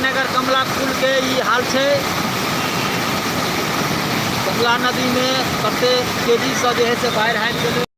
जयनगर कमला पुलके ई हाल छै। कमला नदीमे कते तेजीसँ जे है से बाढ़ि आबि गेलै।